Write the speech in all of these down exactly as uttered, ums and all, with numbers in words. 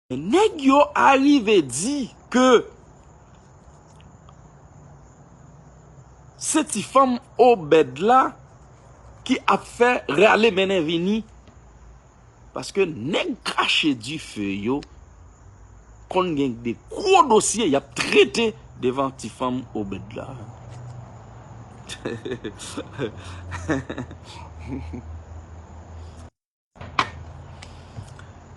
Nèg yo arive di ke se ti fanm Obèd la ki ap fè rale mennen vini. Paske nèg krache dife yo konn gen de gwo dosye y ap trete devan ti fanm Obèd la.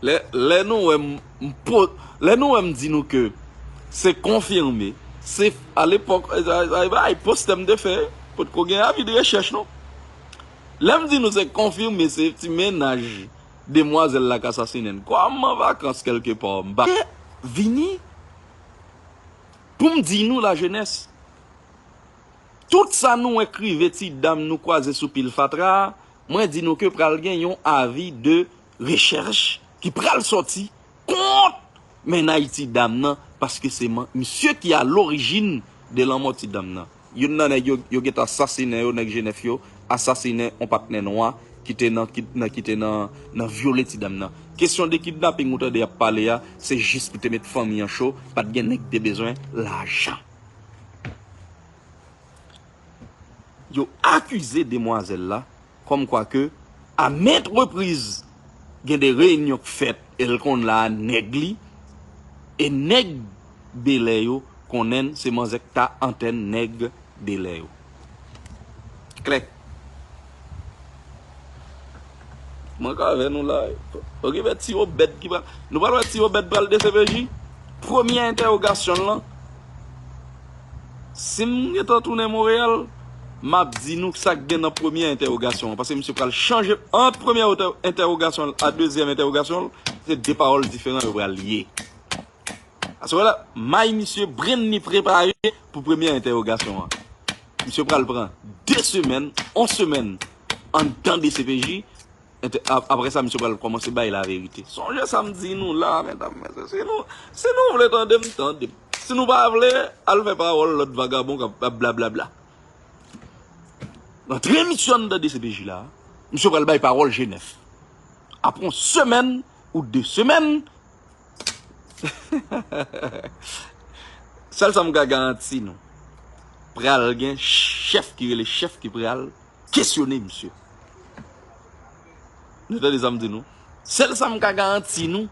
Lè, lè nou wè m, m po-, lè nou wè m di nou ke se konfime, se alepòk, ay, ay, ay, postè m te fè, potko gen avi de rechèch non. Lè m di nou se konfime, se ti mennaj demwazèl la k asasinen l. Kòm an vakans kèlkepa, m pa vini pou m di nou lajenès. Tout sa nou wè k rive ti dam nou kwaze sou pil fatra a, mwen di nou ke pral gen yon avi de rechèch ki pral sòti kont mennaj ti dam nan, paske se man-, misye ki a lorijin de lanmò ti dam nan. Youn nan nèg yo, yo gentan asasinen yo, nèg Jenèf yo, asasinen yon patnè nwa ki te nan, ki, nan, ki te nan, nan vyole ti dam nan. Kesyon de kidnaping ou tande y ap pale a, se jis pou te met fanmi an cho, pa t gen nèg ki te bezwen lajan. Yo akize demwazèl la kòmkwa ke a ment repriz gen de reyinyon k fèt e l konn la a nèg li, e nèg Belè yo konnen l se manzè k ta antèn nèg Belè yo. Klè. Mwen ka avè nou la. Okipe ti Obèd ki pral. Nou pral wè ti Obèd pral D C P J. Premye entèwogasyon l lan. Si m gentan tounen Monreyal, m ap di nou sa k gen nan premye entèwogasyon an. Paske misye pral chanje ant premye entè-, entèwogasyon l a dezyèm entèwogasyon l. Se de pawòl diferan yo pral ye. Aswè la, may misye brenn li prepare pou premye entèwogasyon an. Misye pral pran de semèn, yon semèn anndan D C P J. Entè-, ap-, apre sa, misye pral kòmanse bay laverite. Sonje sa m di nou la, medam, mesye. Si nou, si nou vle tande m, tande m. Si nou pa vle, al fè pawòl lòt vagabon k ap, ap blablabla. Antre misye anndan D C P J la, misye pral bay pawòl Jenèf. Apre yon semèn ou de semèn, sèl sa m ka garanti nou, pral gen chèf ki rele chèf ki pral kesyone misye. Nou tande sa m di nou? Sèl sa m ka garanti nou,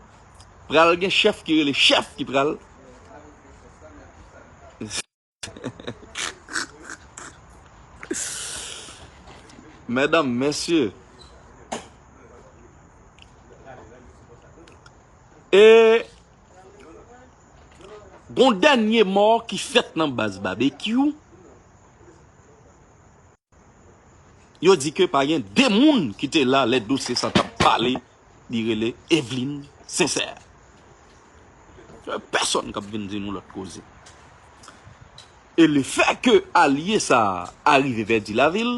pral gen chèf ki rele chèf ki pral Medam, mesye. E gon dènye mò ki fèt nan baz Babekyou. Yo di ke pa gen de moun ki te la lè dosye sa t ap pale, li rele Eveline Sincère. Pèsonn k ap vin di nou lòt koze. E lefè ke alye sa a rive pèdi lavi l,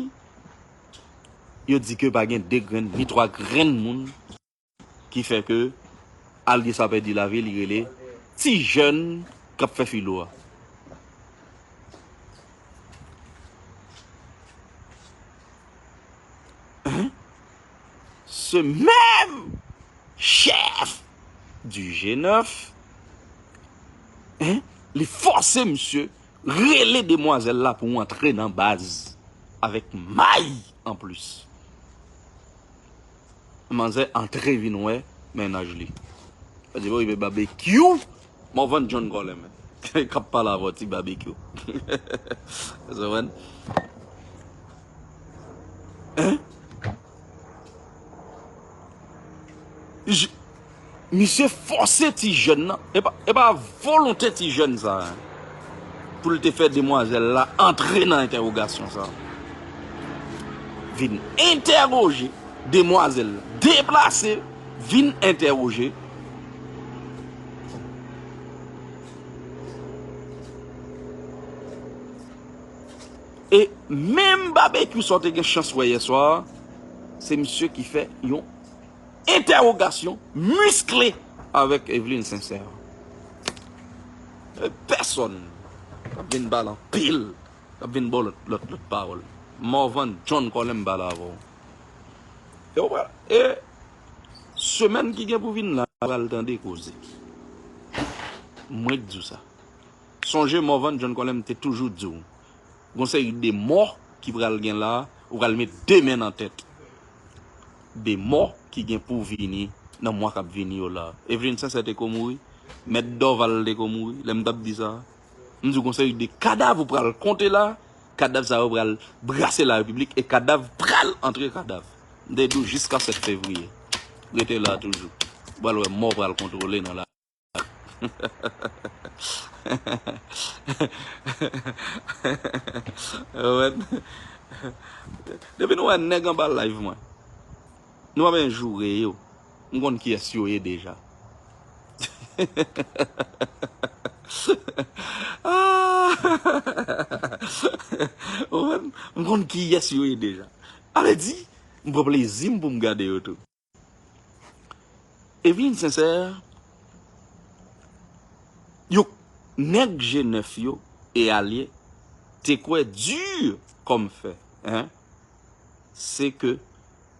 yo di ke pa gen de grenn ni twa grenn moun ki fè ke alye sa pèdi lavi, li rele ti jèn k ap fè filo a. Hein? Ce même chef du G neuf, hein, li fòse misye rele demwazèl la pou antre nan baz avèk may anplis. Manzè antre vin wè mennaj li. Sa di bon, li Babekyou, Morvan John Colem k ap pale avè w, ti Babekyou. Ou konprann? Hein? J-, misye fòse ti jèn nan. E pa, e pa volonte ti jèn sa a pou l te fè demwazèl la antre nan entèwogasyon sa a. Vin entèwoje demwazèl la. Deplase, vin entèwoje. E menm Babekyou sa w te gen chans wè yè swa a, se misye ki fè yon entèwogasyon miskle avèk Eveline Sincère. E pèsonn k ap vin ba l anpil, k ap vin ba w lòt, lòt, lòt pawòl. Morvan John Colem pale avè w. E w pral, e semèn ki gen pou vin la, pral tande koze. Mwen k di w sa. Sonje Morvan John Colem te toujou di w. Gon seri de mò ki pral gen la, ou pral met de men nan tèt. De mò ki gen pou vini nan mwa k ap vini yo la. Evelyn Sincère te ko mouri, Mèt Dorval te ko mouri, lè m t ap di sa. M di w gon seri de kadav ou pral konte la, kadav sa yo pral brase la repiblik e kadav pral antre kadav. M te di w jiska sèt fevriye. Rete la toujou. Ou pral wè mò pral kontwole nan la. Depi nou wè nèg anba live mwen, nou pa bezwen joure yo. M konn kiyès yo ye deja. Ah! Ou konprann? M konn kiyès yo ye deja. A vle di, m pran plezi m pou m gade yo tou. Evelyn Sincère, yo, nèg G nèf yo e alye te kwè di kòm fè, en, se ke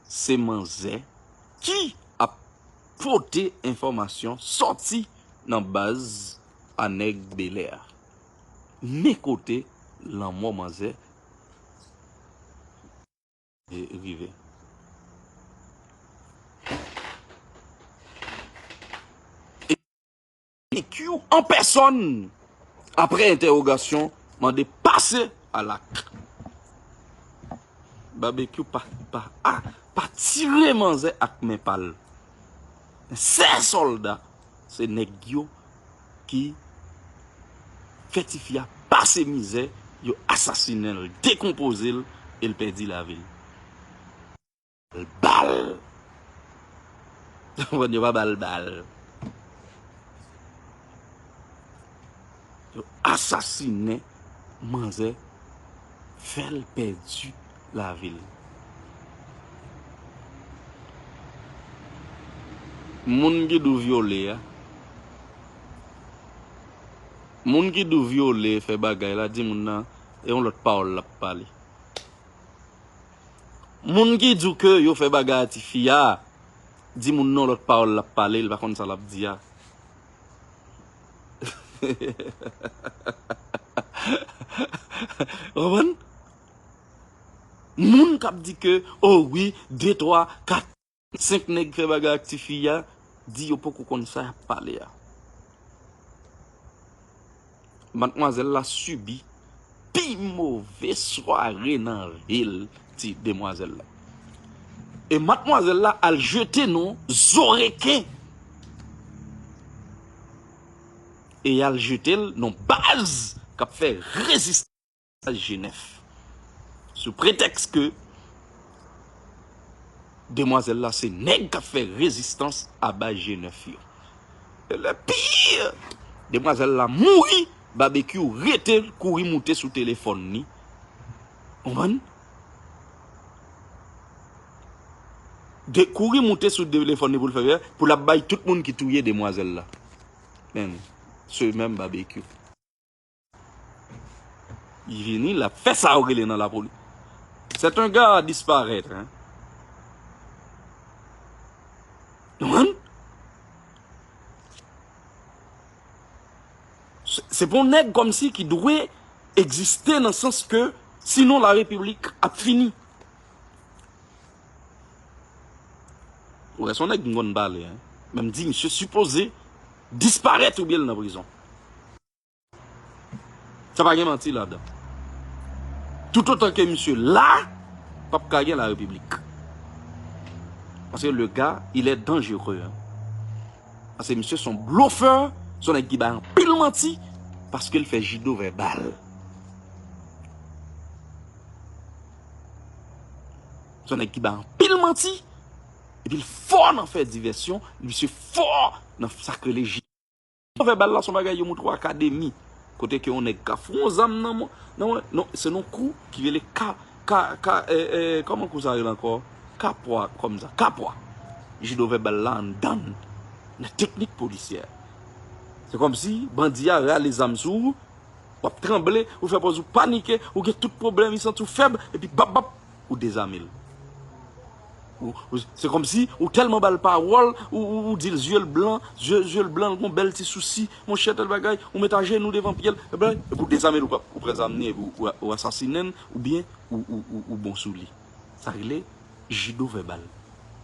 se manzè ki ap pote enfòmasyon sòti nan baz a nèg Bèlè a. Men kote lanmò manzè rive. E B Q an pèsòn, apre entèwogasyon, mande pase a lak. Babekyou pa, pa, a, pa tire manzè ak men pa l. Sè sòlda, se nèg yo ki fè tifi a pase mizè, yo asasinen l, dekonpoze l, e l pèdi lavi l. Bal. Yo pa ba l bal. Yo asasinen manzè, fè l pèdi lavi l. Moun ki di w vyole a, moun ki di w vyole, fè bagay la, di moun nan, e yon lòt pawòl l ap pale. Moun ki di w ke yo fè bagay a tifi a, di moun nan lòt pawòl l ap pale, li pa konn sa l ap di a. Ou konprann? Moun k ap di ke, o wi, de, twa, kat, senk nèg fè bagay ak tifi a, di yo poko konn sa y ap pale a. Madmwazèl la sibi pi move sware nan vi l, ti demwazèl la. E madmwazèl la al jete non zo reken. E y al jete l non baz k ap fè rezistans. G nèf. Sou pretèks ke demwazèl la se nèg k ap fè rezistans a baz G nèf yo. E le pire, demwazèl la mouri, Babekyou rete l kouri moute sou telefòn li. Konprann? De kouri moute sou telefòn li pou l fè, pou l ap bay tout moun ki touye demwazèl la. Men, se menm Babekyou. Li vini, l ap fè sa yo rele nan lapoli. C'est un gars à disparaître, hein. Nou konprann? Se, se pou yon nèg kòmsi ki dwe egziste nan sans ke sinon la repiblik ap fini. Ou wè, se yon nèg m konn pale, hein. Men m di, misye sipoze disparèt oubyen l nan prizon. Sa pa gen manti ladan. Toutotan ke misye la, p ap ka gen la repiblik. Paske le gars, il est dangereux, hein. Paske misye se yon blofè, se yon nèg ki bay anpil manti, paske l fè jido vèbal. Se yon nèg ki bay anpil manti, epi l fò nan fè divèsyon, misye fò nan sa k rele jido. Vèbal la se yon bagay yo montre w akademi. Kote ke yon nèg ka fout yon zam nan mwen, nan mwen, non, se yon kou ki rele ka, ka, ka, e, e, kòman kou sa rele ankò? Kapwa, kòm sa, kapwa. Jido vèbal la anndan l, nan teknik polisyè. Se kòmsi bandi a rale zam sou ou, w ap tranble, ou fè pòz ou panike, ou gen tout pwoblèm, li santi w fèb, epi bap, bap, ou dezame l. Ou- ou- Se kòmsi ou tèlman ba l pawòl, ou, ou, ou di l zye l blan, zye, zye l blan, l gon bèl ti sousi, monchè, tèl bagay, ou met ajenou devan pye l, epi, epi ou dezame l, ou, ou pran zam li, epi ou, ou, ou asasinen l, oubyen ou, ou, ou, ou bon sou li. Sa rele jido vèbal.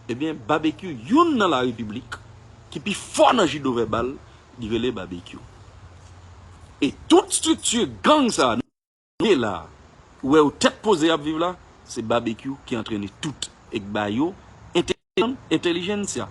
Ebyen, Babekyou, youn nan la repiblik, ki pi fò nan jido vèbal, li rele Babekyou. E tout estrikti gang sa, nou ye la, ou wè yo tèt poze ap viv la, se Babekyou ki antrene tout, e k ba yo entèlijensya.